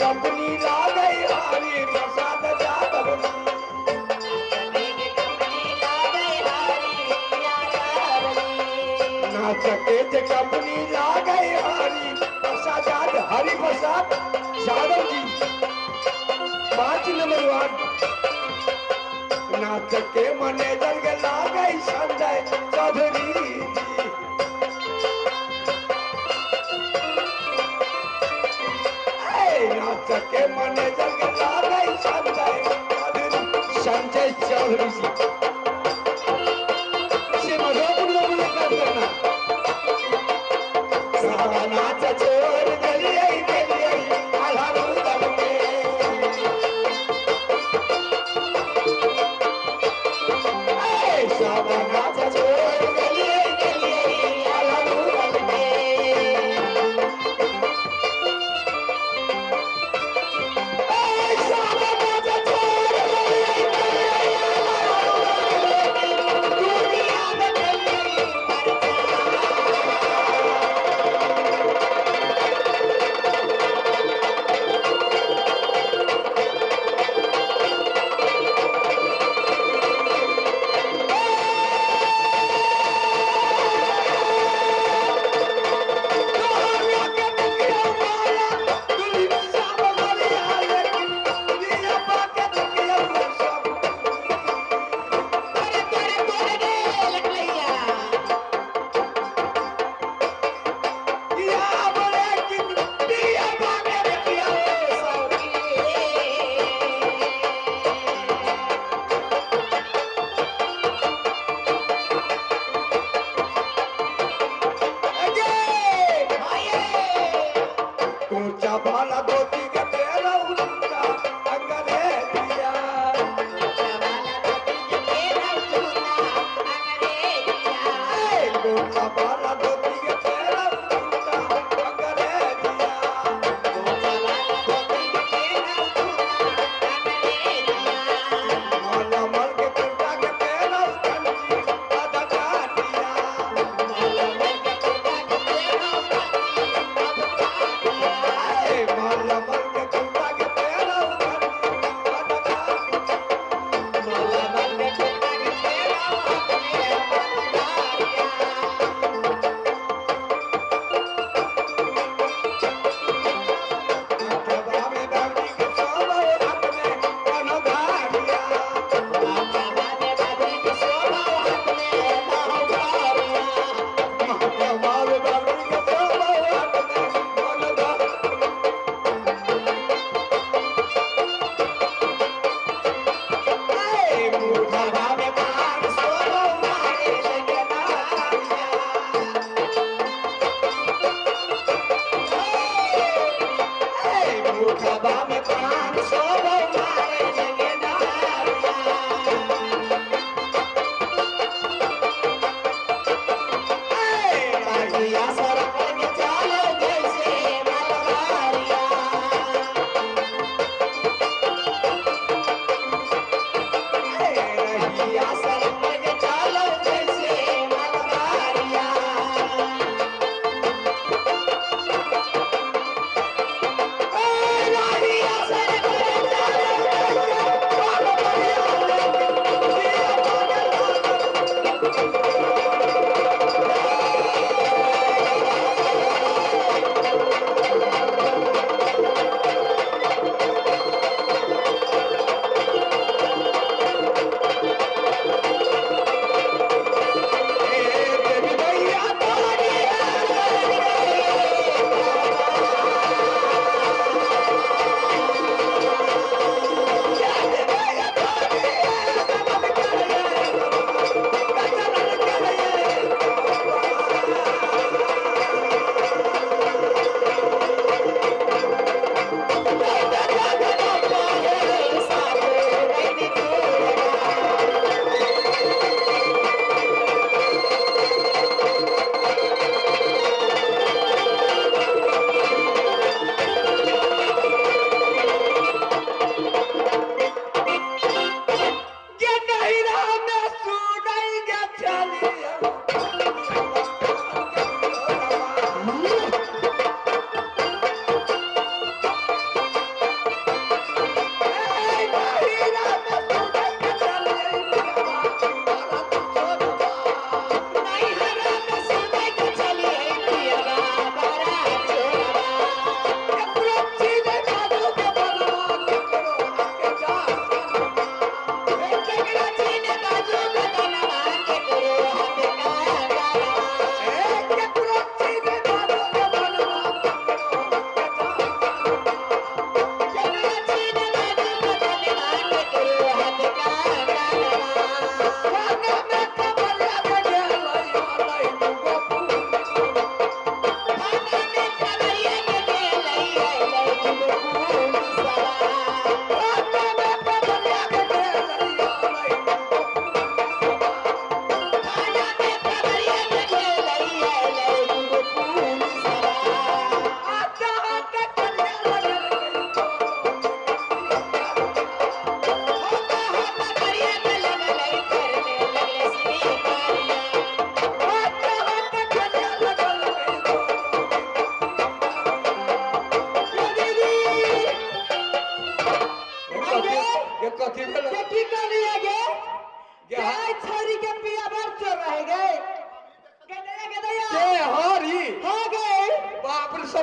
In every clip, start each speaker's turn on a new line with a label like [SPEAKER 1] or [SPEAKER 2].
[SPEAKER 1] Company ला गई हरी प्रसाद Jadav नाचके company ला गई हरी प्रसाद हरि प्रसाद जादव जी 5 नंबर वार्ड नाचके मैनेजर के ला गई संजय चौधरी जी। नाचके मैनेजर के ला गई संजय चौधरी संजय चौधरी जी से मधुपुर में काम करना नाच छोड़ दिलियै दिलियै आल्हा दल के सब नाच छोड़ दिलियै दिलियै आल्हा दल के सब नाच छोड़ दिलियै दिलियै आल्हा दल के दुनिया बदली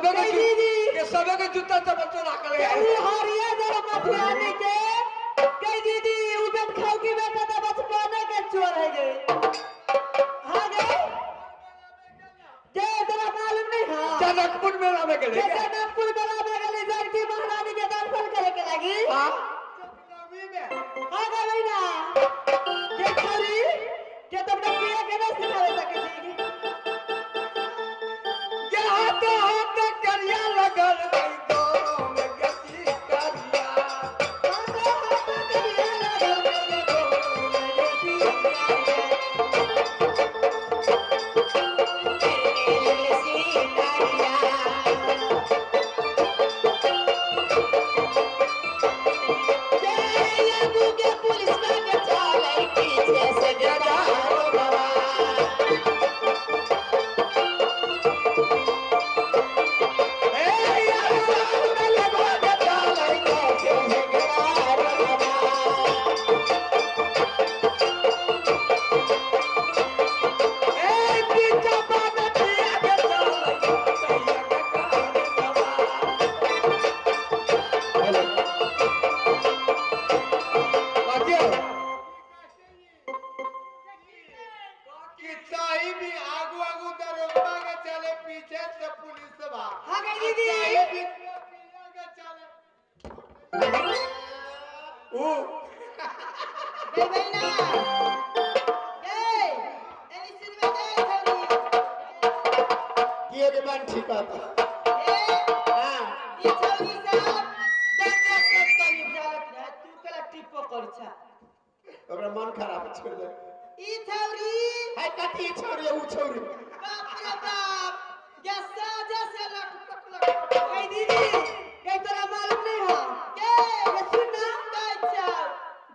[SPEAKER 2] सबे के
[SPEAKER 1] दीदी।
[SPEAKER 2] के सबे के जूता चप्पल चोरा के ले
[SPEAKER 1] गई हरिया जरा मठियानी के गई दीदी उ बेट खाऊ की बेटा तो बचपने के चोर है गई। हां गई जे तोरा मालूम नहीं। हां
[SPEAKER 2] जनकपुर मेला में गेले
[SPEAKER 1] जे जनकपुर मेला में गेली जानकी महारानी के दर्शन करे के लागी।
[SPEAKER 2] हां
[SPEAKER 1] हां गई ना के छोरी के तुम पिया के नहीं सिखावे सके छी।
[SPEAKER 2] के हाथ हाथ करिया लगल गई तो में गति करिया
[SPEAKER 1] हाथ हाथ करिया लगल गई तो में गति करिया।
[SPEAKER 3] मन खराब छोड़ दे ई छौरी है कथी छौरी उ छौरी
[SPEAKER 1] बाप रे बाप जैसा जैसे लटपट लटपट। गई दीदी गई तोरा मालूम नहीं हो के ये सुन ना
[SPEAKER 4] गई छौ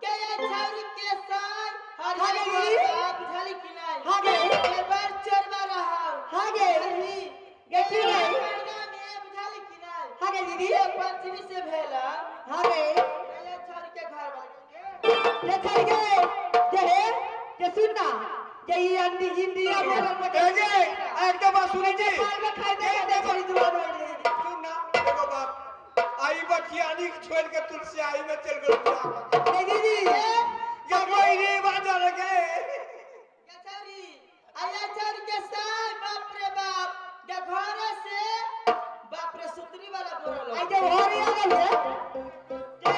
[SPEAKER 4] गई छौरी के साथ
[SPEAKER 1] हां गई दीदी
[SPEAKER 4] बाप झाली कि नहीं।
[SPEAKER 1] हां गई
[SPEAKER 4] के बार चोरबा रहा।
[SPEAKER 1] हां गई गई की गई
[SPEAKER 4] महीना में बुझाली कि नहीं।
[SPEAKER 1] हां गई दीदी
[SPEAKER 4] ये पंचमी से भेला।
[SPEAKER 1] हां गई
[SPEAKER 4] गई छौरी के घर वाला
[SPEAKER 1] के छड़ गए जे हे के सुन ना के ई अंडी इंडिया बोलल में
[SPEAKER 2] ए जे एक बात सुनै छी
[SPEAKER 1] पाल में खाई दे दे छड़ी जुबान हो गई।
[SPEAKER 2] सुन ना एगो बात आई बठियानी के छोड़ के तुलसी आई में चल गेल।
[SPEAKER 1] ए दीदी
[SPEAKER 2] ये कोई नहीं बाजा लगे
[SPEAKER 4] के छौरी आया छौरी के साथ बाप रे बाप के घर से बाप रे सुतरी वाला बोलल।
[SPEAKER 1] आई जे हरिया गल है के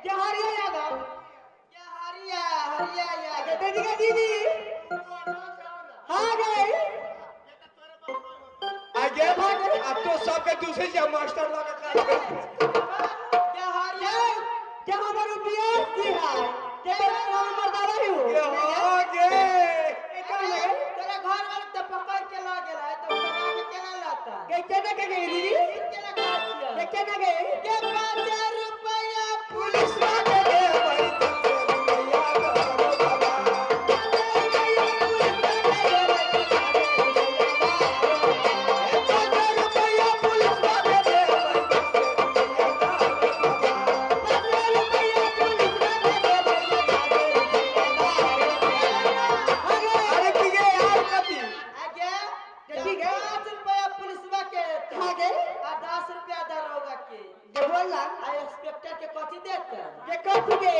[SPEAKER 1] जे हरिया यादव
[SPEAKER 4] के हरिया हरिया या
[SPEAKER 1] के दीदी के दीदी। हां गई
[SPEAKER 2] आगे अब तो सबके दूसरे से मास्टर लगा काट
[SPEAKER 4] के हरिया
[SPEAKER 1] के हमर बीएससी है के तोरा हम मर्दावा ही हो
[SPEAKER 2] के हो गे
[SPEAKER 4] तेरा घर वाला तो पकड़ के ला गेल है तो बना के केना लाता
[SPEAKER 1] के केना के गई दीदी
[SPEAKER 4] केना खाइ छियै
[SPEAKER 1] के केना गई
[SPEAKER 4] के 5 रुपया
[SPEAKER 2] पुलिस वाले दे भाई भैया बाबा रुपया पुलिस वाले दे अरे की गे यार कथी
[SPEAKER 4] आगे
[SPEAKER 1] कथी गे?
[SPEAKER 4] 5 रुपया पुलिसवा के
[SPEAKER 1] हां गई
[SPEAKER 4] आ 10 रुपया दरोगा के
[SPEAKER 1] जे बोल ना
[SPEAKER 4] आ इंस्पेक्टर के कथी देते
[SPEAKER 1] के कथी गे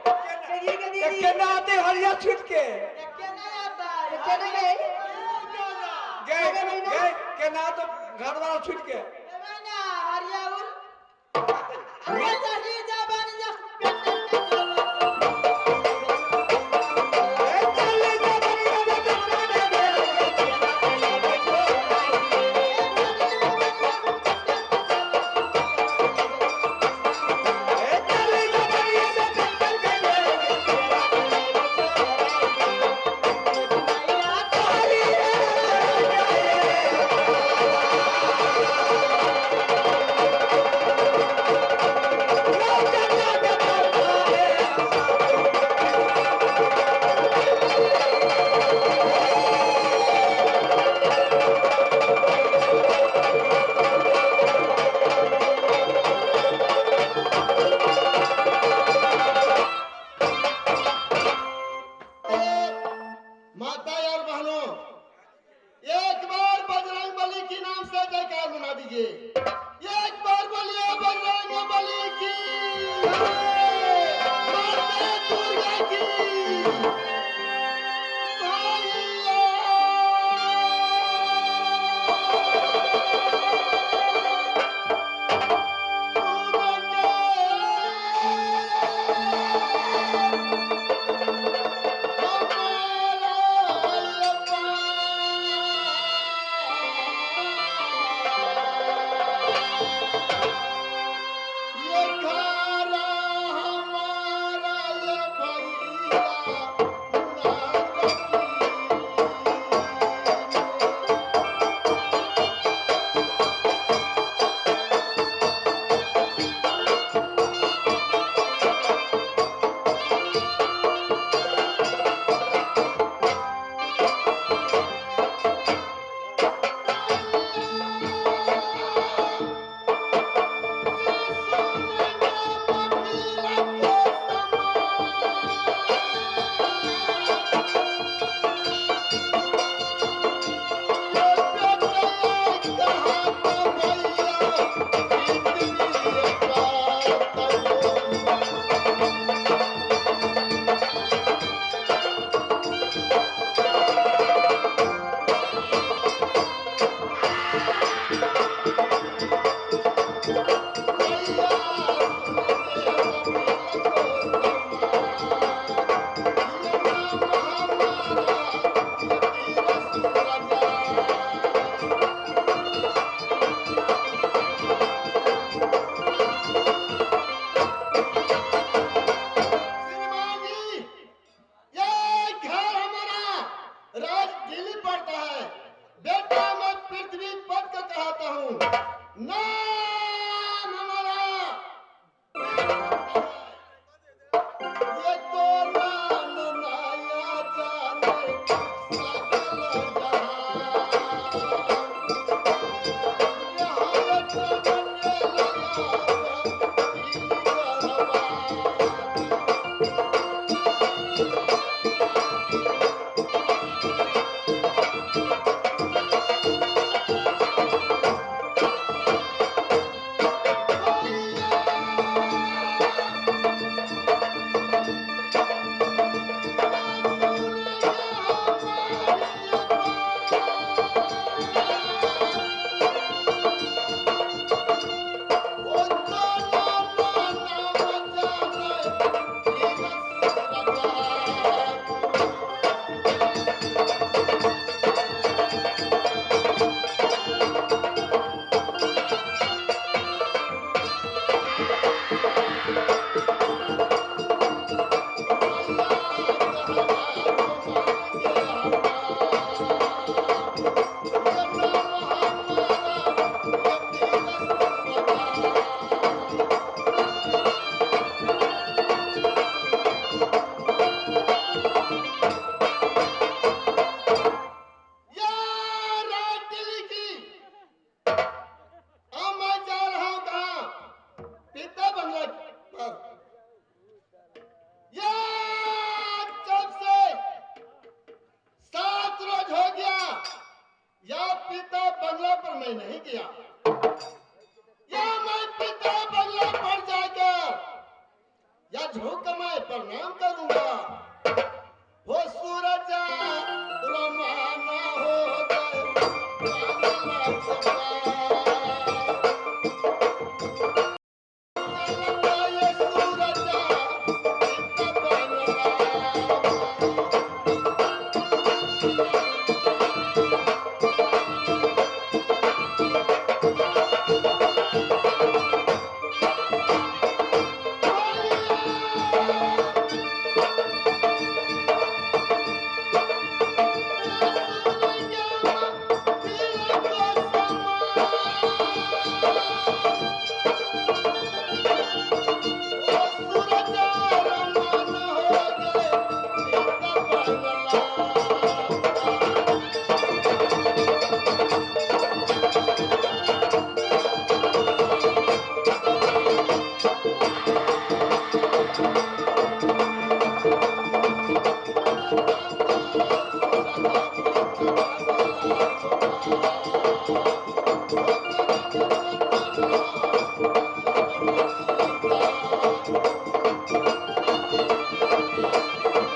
[SPEAKER 1] के दीदी के दीदी
[SPEAKER 2] केना आते हरिया छूट के
[SPEAKER 4] के केना आता
[SPEAKER 1] के केना गई
[SPEAKER 2] गए गए केना तो घर वाला छूट के
[SPEAKER 4] ना हरिया उर अरे चढ़ी जबान इंस्पेक्टर के जबान।
[SPEAKER 2] ए चल जा बनिया ए चल जा बनिया चक्कर के
[SPEAKER 4] भैया
[SPEAKER 3] करेंगे। एक बार बोलिए बजरंग बली की, माता दुर्गा की।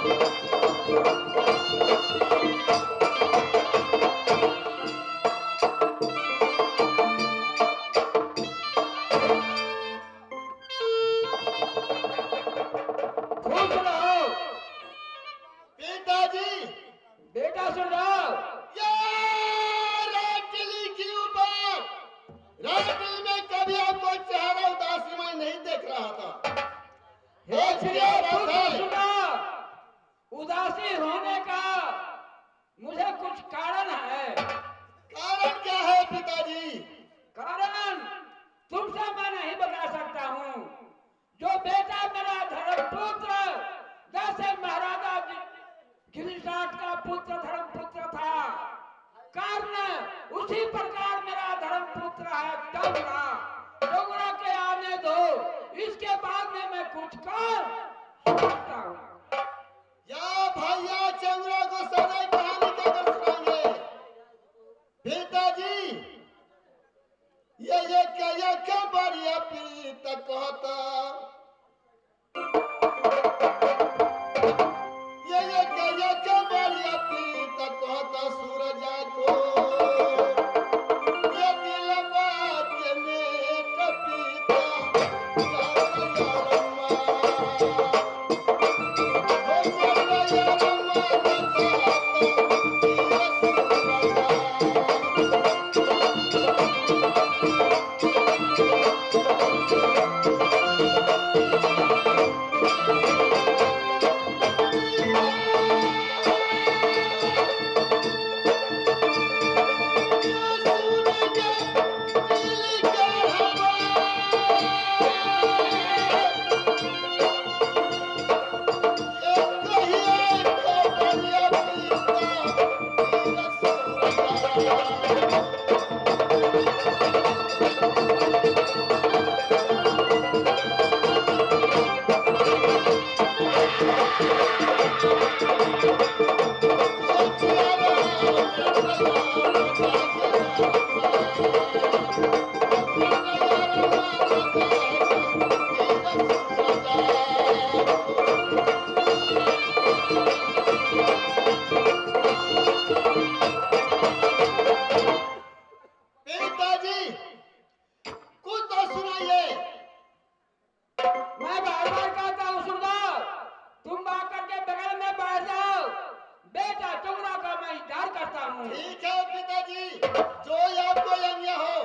[SPEAKER 2] खुश रहो
[SPEAKER 3] पिताजी।
[SPEAKER 2] बेटा सुन रहो।
[SPEAKER 3] ये राजली की ऊपर राजली में कभी आपको चेहरा उदासी में नहीं देख रहा था।
[SPEAKER 2] हे
[SPEAKER 3] आज
[SPEAKER 2] श्री
[SPEAKER 3] क्या बात
[SPEAKER 2] पुत्र
[SPEAKER 3] है?
[SPEAKER 2] सुना, उदासी होने का मुझे कुछ कारण है।
[SPEAKER 3] कारण क्या है पिताजी?
[SPEAKER 2] कारण तुमसे मैं नहीं बता सकता हूँ। जो बेटा मेरा धर्मपुत्र, जैसे महाराजा गिरिराज का पुत्र धर्मपुत्र था, कारण उसी प्रकार मेरा धर्मपुत्र है चौगड़ा। चौगड़ा के आने दो, इसके बाद में मैं कुछ कर सकता हूँ।
[SPEAKER 3] या भैया चंद्रा को सारा कहानी क्या कर सुनाएंगे? पिताजी ये क्या बढ़िया पीत कहता, ये क्या बढ़िया पीत कहता सूरजा को, ये दिल बात में पीता पिताजी कुछ तो सुनाइए।
[SPEAKER 2] मैं बार बार कहता हूँ सुरदार, तुम आकर के बगल में बैठ जाओ। बेटा चौगड़ा का मैं इंतजार करता हूँ।
[SPEAKER 3] ठीक है पिताजी, जो आपको यज्ञ हो।